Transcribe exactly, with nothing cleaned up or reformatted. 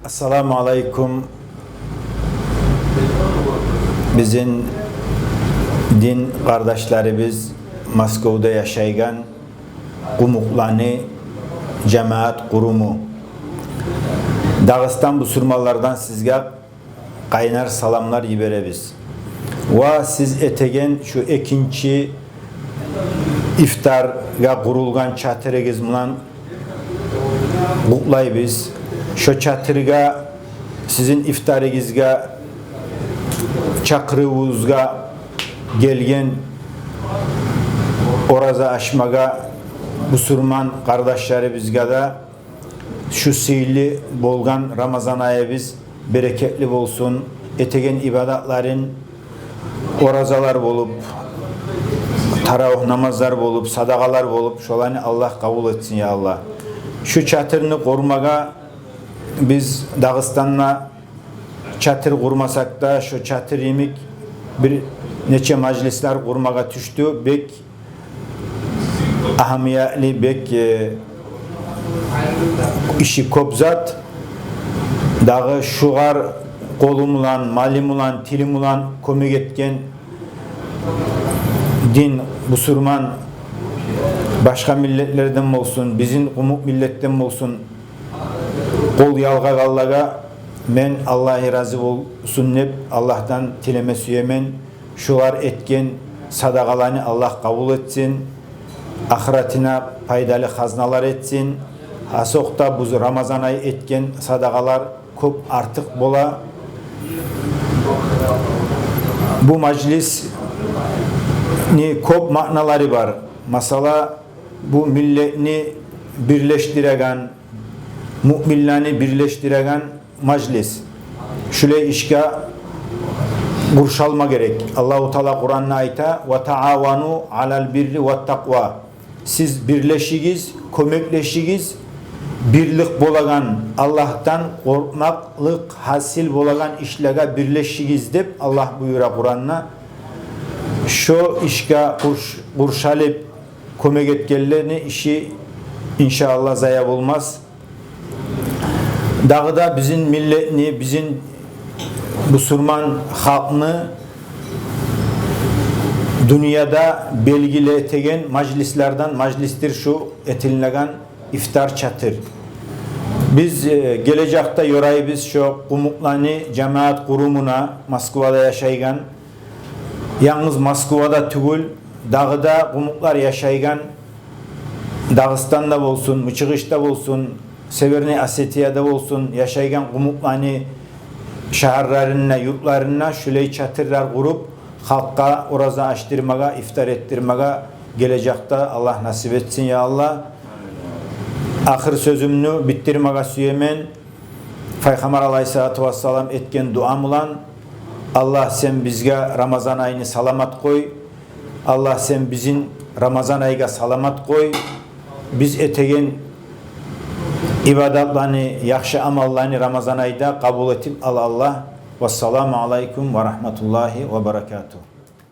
Ассаламу алейкум. Бизин дин къардашларыбыз, Москвада яшайгъан къумукъланы жамаат къуруму. Дагъыстан бусурманлардан сизге къайнар саламлар йиберебиз. Ва сиз этеген шу экинчи ифтаргъа къурулгъан чатырыгъыз булан къутлайбыз. Шо чатыргъа, сизин ифтарыгъызгъа, чакъырывугъузгъа гелген ораза ачмагъа бусурман къардашларыбызгъа да шу сыйлы болгъан Рамазан айыбыз берекетли болсун. Этеген ибадатларын, оразалар болуп, таравигь намазлар болуп, садагъалар болуп, шоланы Аллагь къабул этсин, я Аллагь. Шу чатырны къурмагъа биз Дагъыстанда чатыр къурмасакъ да, шо чатыр йимик бир нече мажлислер къурмагъа тюшдю. Бек агьамиятлы, бек, э, иши кёп зат. Дагъы шугъар къолу булан, малы булан, тили булан кёмек этген дин бусурман, башгъа миллетлерден болсун, бизин къумукъ миллетден болсун, къол ялгъагъанлагъа мен, Аллагь рази болсун деп, Аллагьдан тилеме сюемен. Шулар этген садагъаланы Аллагь къабул этсин, ахыратына пайдалы хазналар этсин. Асокъда бу Рамазан ай этген садагъалар кёп артыкъ бола. Бу мажлисни кёп маъналары бар. Масала, бу миллетни бирлешдиреген, муъминлени бирлешдиреген мажлис. Шулай ишге къуршалма герек. Аллагьу Таала Къуранда айта: «Ва таавану алал бирри ват такъва». Сиз бирлешигиз, кёмеклешигиз, бирлик болагъан, Аллагьдан къоркъмакълыкъ гьасил болагъан ишлеге бирлешигиз деп Аллагь буюра Къуранда. Шо ишге къурш-, къуршалып кёмек этгенлени иши, иншааллагь, зая болмас. Дагъы да бизин миллетни, бизин бусурман халкъны дюньяда белгили этеген мажлислерден мажлисдир шу этилинеген ифтар чатыр. Биз, э, гележекде ёрайбыз шо къумукъланы жамаат къурумуна, Москвада яшайгъан, янгыз Москвада тюгюл, дагъы да къумукълар яшайгъан Дагъыстанда болсун, Мычыгъышда болсун, Северный Осетияда болсун, яшайгъан къумукъланы шагьарларында, юртларында шулай чатырлар къуруп, халкъгъа ораза ачдырмагъа, ифтар этдирмеге гележекде Аллагь насип этсин, я Аллагь. Ахыр сёзюмню битдирмеге сюемен Пайхаммар алайгьиссалату вассалам этген дуа булан: «Аллагь, сен бизге Рамазан айны саламат къой. Аллагь, сен бизин Рамазан айгъа саламат къой. Биз этеген ибадатланы, яхшы амалланы Рамазан айда къабул этип ал, Аллагь». Вассаламу алайкум ва рагьматуллагьи ва баракатугь.